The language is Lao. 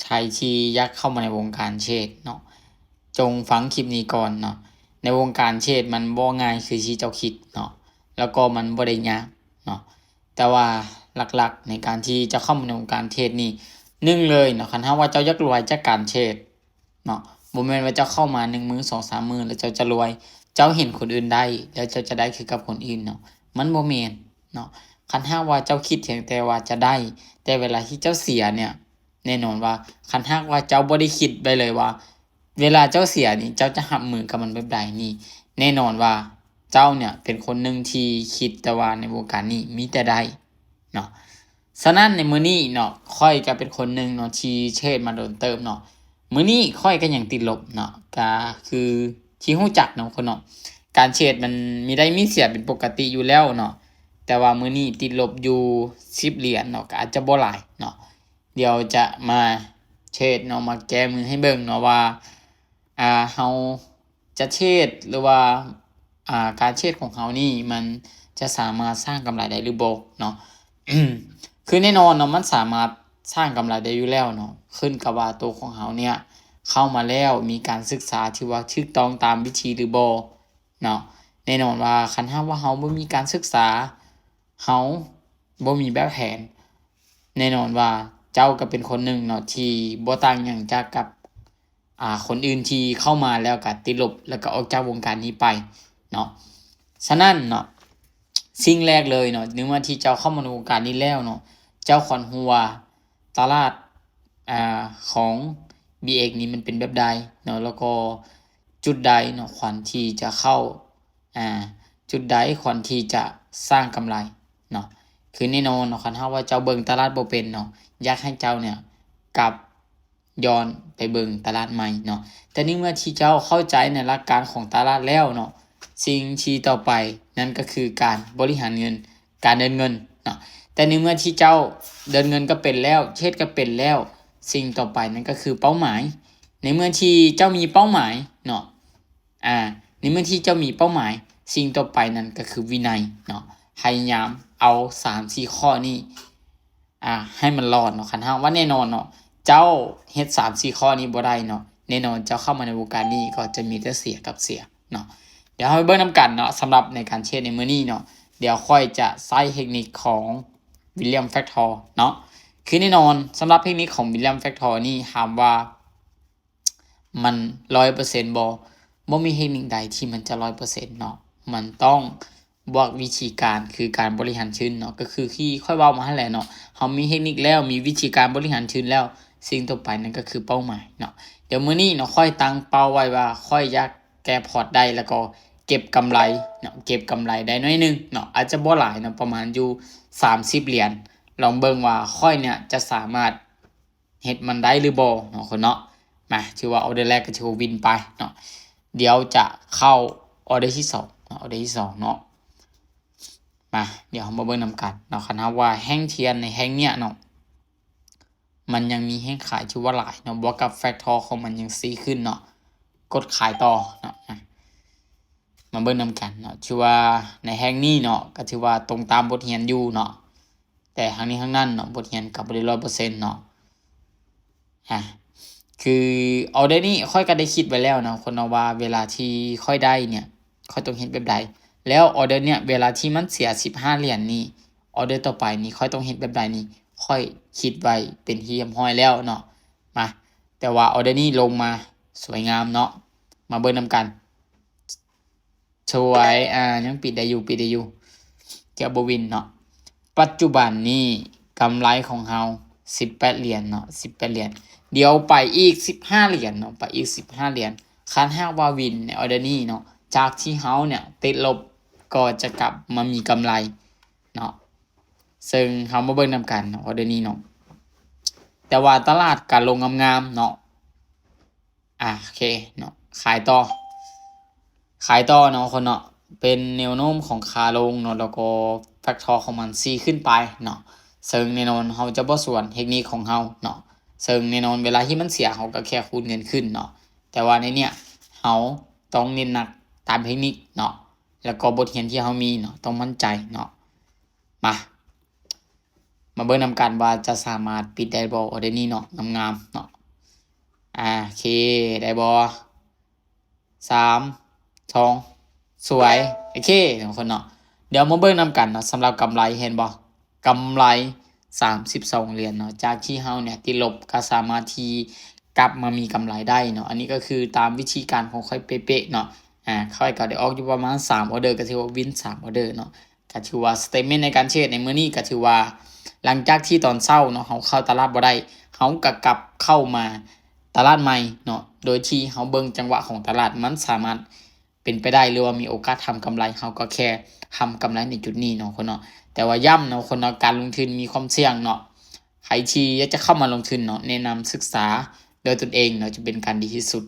ໃຜທີ່ຢາກເຂົ້າມາໃນວົງການເທຣດເນາະ ຈົ່ງຟັງຄລິບນີ້ກ່ອນເນາະ. ໃນວົງການເທຣດມັນບໍ່ງ່າຍຄືທີ່ເຈົ້າຄິດເນາະ ແລ້ວກໍມັນບໍ່ໄດ້ຍາກເນາະ. ແຕ່ວ່າຫຼັກໆໃນການທີ່ຈະເຂົ້າມາໃນວົງການເທຣດນີ້ ໜຶ່ງເລີຍເນາະ ຄັນຫາກວ່າເຈົ້າຢາກລວຍຈາກການເທຣດເນາະ ບໍ່ແມ່ນວ່າເຈົ້າເຂົ້າມາໜຶ່ງມື້ ສອງສາມມື້ ແລ້ວເຈົ້າຈະລວຍ, ເຈົ້າເຫັນຄົນອື່ນໄດ້ ແລ້ວເຈົ້າຈະໄດ້ຄືກັບຄົນອື່ນເນາະ, ມັນບໍ່ແມ່ນເນາະ. ຄັນຫາກວ່າເຈົ້າຄິດພຽງແຕ່ວ່າຈະໄດ້ ແຕ່ເວລາທີ່ເຈົ້າເສຍເນຍ ແນ່ນອນວ່າ ຄັນຫາກວ່າເຈົ້າບໍ່ໄດ້ຄິດໄວ້ເລີຍວ່າ ເວລາເຈົ້າເສຍນີ້ ເຈົ້າຈະຮັບມືກັບມັນແບບໃດນີ້ ແນ່ນອນວ່າເຈົ້າເນຍເປັນຄົນໜຶ່ງທີ່ຄິດແຕ່ວ່າໃນວົງການນີ້ມີແຕ່ໄດ້ເນາະ. ສະນັ້ນໃນມື້ນີ້ເນາະ ຂ້ອຍກໍເປັນຄົນໜຶ່ງເນາະທີ່ເທຣດມາດົນເຕີບເນາະ, ມື້ນີ້ຂ້ອຍກໍຍັງຕິດລົບເນາະ, ກໍຄືທີ່ຮູ້ຈັກເນາະຄົນເນາະ ການເທຣດມັນມີໄດ້ມີເສຍເປັນປົກກະຕິຢູ່ແລ້ວເນາະ, ແຕ່ວ່າມື້ນີ້ຕິດລົບຢູ່ສິບຫຼຽນເນາະ ກໍອາດຈະບໍ່ຫຼາຍເນາະ. ດຽວຈະມາເທຣດເນາະ ມາແກ້ມືໃຫ້ເບິ່ງເນາະວ່າ ອ່າ ເຮົາຈະເທຣດ ຫຼືວ່າ ອ່າ ການເທຣດຂອງເຮົານີ້ມັນຈະສາມາດສ້າງກຳໄລໄດ້ຫຼືບໍ່ເນາະ. ຄືແນ່ນອນເນາະ ມັນສາມາດສ້າງກຳໄລໄດ້ຢູ່ແລ້ວເນາະ, ຂຶ້ນກັບວ່າໂຕຂອງເຮົາເນຍເຂົ້າມາແລ້ວມີການສຶກສາທີ່ວ່າຖືກຕ້ອງຕາມວິທີຫຼືບໍ່ເນາະ. ແນ່ນອນວ່າຄັນຫາກວ່າເຮົາບໍ່ມີການສຶກສາ ເຮົາບໍ່ມີແບບແຜນ ແນ່ນອນວ່າເຈົ້າກໍເປັນຄົນໜຶ່ງເນາະທີ່ບໍ່ຕ່າງຫຍັງຈາກກັບ ອ່າ ຄົນອື່ນທີ່ເຂົ້າມາແລ້ວກໍຕິດລົບ ແລ້ວກໍອອກຈາກວົງການນີ້ໄປເນາະ. ສະນັ້ນເນາະ ສິ່ງແລກເລີຍເນາະ ໃນເມື່ອທີ່ເຈົ້າເຂົ້າມາໃນວົງການນີ້ແລ້ວເນາະ ເຈົ້າຄວນຮູ້ວ່າຕະຫຼາດ ອ່າ ຂອງ ບີເອັກ ນີ້ມັນເປັນແບບໃດເນາະ ແລ້ວກໍຈຸດໃດເນາະຄວນທີ່ຈະເຂົ້າ ອ່າ ຈຸດໃດຄວນທີ່ຈະສ້າງກຳໄລເນາະ. ຄືແນ່ນອນເນາະ ຄັນຫາກວ່າເຈົ້າເບິ່ງຕະຫຼາດບໍ່ເປັນເນາະ ຢາກໃຫ້ເຈົ້າເນຍກັບຍ້ອນໄປເບິ່ງຕະຫຼາດໃໝ່ເນາະ. ແຕ່ໃນເມື່ອທີ່ເຈົ້າເຂົ້າໃຈໃນຫຼັກການຂອງຕະຫຼາດແລ້ວເນາະ ສິ່ງທີ່ຕໍ່ໄປນັ້ນກໍຄືການບໍລິຫານເງິນ ການເດີນເງິນເນາະ. ແຕ່ໃນເມື່ອທີ່ເຈົ້າເດີນເງິນກໍເປັນແລ້ວ ເທຣດກໍເປັນແລ້ວ ສິ່ງຕໍ່ໄປນັ້ນກໍຄືເປົ້າໝາຍ. ໃນເມື່ອທີ່ເຈົ້າມີເປົ້າໝາຍເນາະ ອ່າ ໃນເມື່ອທີ່ເຈົ້າມີເປົ້າໝາຍ ສິ່ງຕໍ່ໄປນັ້ນກໍຄືວິໄນເນາະ. ພະຍາຍາມເອົາສາມສີ່ຂໍ້ນີ້ ອ່າ ໃຫ້ມັນລອດເນາະ. ຄັນຫາກວ່າແນ່ນອນເນາະ ເຈົ້າເຮັດສາມສີ່ຂໍ້ນີ້ບໍ່ໄດ້ເນາະ ແນ່ນອນເຈົ້າເຂົ້າມາໃນວົງການນີ້ກໍຈະມີແຕ່ເສຍກັບເສຍເນາະ. ດຽວເຮົາໄປເບິ່ງນຳກັນເນາະ ສຳລັບໃນການເທຣດໃນມື້ນີ້ເນາະ ດຽວຂ້ອຍຈະໃຊ້ເທັກນິກຂອງ William Factor ເນາະ. ຄືແນ່ນອນ ສຳລັບເທັກນິກຂອງ William Factor ນີ້ ຖາມວ່າ ມັນຮ້ອຍເປີເຊັນບໍ່? ບໍ່ມີເທັກນິກໃດທີ່ມັນຈະຮ້ອຍເປີເຊັນເນາະ, ມັນຕ້ອງບວກວິທີການ ຄືການບໍລິຫານທຶນເນາະ, ກໍຄືທີ່ຂ້ອຍເວົ້າມາຫັ້ນແຫຼະເນາະ, ເຮົາມີເທັກນິກແລ້ວ ມີວິທີການບໍລິຫານທຶນແລ້ວ, ສິ່ງຕໍ່ໄປນັ້ນກໍຄືເປົ້າໝາຍເນາະ. ດຽວມື້ນີ້ເນາະ ຂ້ອຍຕັ້ງເປົ້າໄວ້ວ່າຂ້ອຍຢາກແກ້ພອດໄດ້ ແລ້ວກໍເກັບກຳໄລເນາະ, ເກັບກຳໄລໄດ້ໜ້ອຍໜຶ່ງເນາະ, ອາດຈະບໍ່ຫຼາຍເນາະ, ປະມານຢູ່ສາມສິບຫຼຽນ, ລອງເບິ່ງວ່າຂ້ອຍເນຍຈະສາມາດ ເຮັດມັນໄດ້ຫຼືບໍ່ເນາະຄົນເນາະ. ມາ ຖືວ່າອໍເດີແລກກໍຖືວ່າວິນໄປເນາະ. ດຽວຈະເຂົ້າອໍເດີທີສອງເນາະ, ອໍເດີທີສອງເນາະ. ມາ ດຽວເຮົາມາເບິ່ງນຳກັນເນາະ, ຄັນເຮົາວ່າແຮງທຽນໃນແຮງເນຍເນາະ ມັນຍັງມີແຮງຂາຍຖືວ່າຫຼາຍເນາະ, ບວກກັບແຟັກທໍຂອງມັນຍັງຊີ້ຂຶ້ນເນາະ, ກົດຂາຍຕໍ່ເນາະ. ມາເບິ່ງນຳກັນເນາະ, ຖືວ່າໃນແຮງນີ້ເນາະ ກໍຖືວ່າຕົງຕາມບົດຮຽນຢູ່ເນາະ. ແຕ່ທັງນີ້ທັງນັ້ນເນາະ ບົດຮຽນກໍບໍ່ໄດ້ຮ້ອຍເປີເຊັນເນາະ. ອ່າ ຄືອໍເດີນີ້ຂ້ອຍກໍໄດ້ຄິດໄວ້ແລ້ວເນາະ ຄົນເນາະ ວ່າເວລາທີ່ຂ້ອຍໄດ້ເນຍ ຂ້ອຍຕ້ອງເຮັດແບບໃດ, ແລ້ວອໍເດີເນຍ ເວລາທີ່ມັນເສຍສິບຫ້າຫຼຽນນີ້ ອໍເດີຕໍ່ໄປນີ້ຂ້ອຍຕ້ອງເຮັດແບບໃດນີ້ ຂ້ອຍຄິດໄວ້ເປັນທີ່ຮຽບຮ້ອຍແລ້ວເນາະ. ມາ ແຕ່ວ່າອໍເດີນີ້ລົງມາສວຍງາມເນາະ, ມາເບິ່ງນຳກັນ. ສວຍ ອ່າ ຍັງປິດໄດ້ຢູ່ ປິດໄດ້ຢູ່ ເກືອບບໍ່ວິນເນາະ. ປັດຈຸບັນນີ້ກຳໄລຂອງເຮົາສິບແປດຫຼຽນເນາະ, ສິບແປດຫຼຽນ, ດຽວໄປອີກສິບຫ້າຫຼຽນເນາະ, ໄປອີກສິບຫ້າຫຼຽນ. ຄັນຫາກວ່າວິນໃນອໍເດີນີ້ເນາະ ຈາກທີ່ເຮົາເນຍຕິດລົບ ກໍຈະກັບມາມີກຳໄລເນາະ. ເຊິ່ງເຮົາມາເບິ່ງນຳກັນເນາະ ອໍເດີນີ້ເນາະ, ແຕ່ວ່າຕະຫຼາດກໍລົງງາມໆເນາະ. ອ່າ ໂອເຄເນາະ, ຂາຍຕໍ່ ຂາຍຕໍ່ເນາະຄົນເນາະ, ເປັນແນວໂນ້ມຂອງຂາລົງເນາະ, ແລ້ວກໍແຟັກທໍຂອງມັນຊີ້ຂຶ້ນໄປເນາະ. ເຊິ່ງແນ່ນອນເຮົາຈະບໍ່ສວນເທັກນິກຂອງເຮົາເນາະ, ເຊິ່ງແນ່ນອນເວລາທີ່ມັນເສຍ ເຮົາກໍແຄ່ຄູນເງິນຂຶ້ນເນາະ. ແຕ່ວ່າໃນເນຍ ເຮົາຕ້ອງເນັ້ນໜັກຕາມເທັກນິກເນາະ, ແລ້ວກໍບົດຮຽນທີ່ເຮົາມີເນາະ ຕ້ອງໝັ້ນໃຈເນາະ. ມາ ມາເບິ່ງນຳກັນວ່າຈະສາມາດປິດໄດ້ບໍ່ ອໍເດີນີ້ເນາະ, ງາມໆເນາະ. ອາ ໂອເຄ ໄດ້ບໍ່? ສາມ ສອງ ສວຍ ໂອເຄ ທຸກຄົນເນາະ. ດຽວມາເບິ່ງນຳກັນເນາະ ສຳລັບກຳໄລ ເຫັນບໍ່? ກຳໄລສາມສິບສອງຫຼຽນເນາະ ຈາກທີ່ເຮົາເນຍຕິດລົບ ກໍສາມາດທີ່ກັບມາມີກຳໄລໄດ້ເນາະ. ອັນນີ້ກໍຄືຕາມວິທີການຂອງຂ້ອຍເປະໆເນາະ. ອາ ຂ້ອຍກໍໄດ້ອອກຢູ່ປະມານສາມອອເດີ ກໍຖືວ່າວິນສາມອອເດີເນາະ. ກໍຖືວ່າສະເຕດເມັນໃນການເທຣດໃນມື້ນີ້ ກໍຖືວ່າຫຼັງຈາກທີ່ຕອນເຊົ້າເນາະ ເຮົາເຂົ້າຕະຫຼາດບໍ່ໄດ້ ເຮົາກໍກັບເຂົ້າມາຕະຫຼາດໃໝ່ເນາະ ໂດຍທີ່ເຮົາເບິ່ງຈັງຫວະຂອງຕະຫຼາດ ມັນສາມາດເປັນໄປໄດ້ ຫຼືວ່າມີໂອກາດທຳກຳໄລ ເຮົາກໍແຄ່ທຳກຳໄລໃນຈຸດນີ້ເນາະຄົນເນາະ. ແຕ່ວ່າຢ້ຳເນາະຄົນເນາະ ການລົງທຶນມີຄວາມສ່ຽງເນາະ. ໃຜທີ່ຢາກຈະເຂົ້າມາລົງທຶນເນາະ ແນະນຳສຶກສາດ້ວຍຕົນເອງເນາະ ຈະເປັນການດີທີ່ສຸດ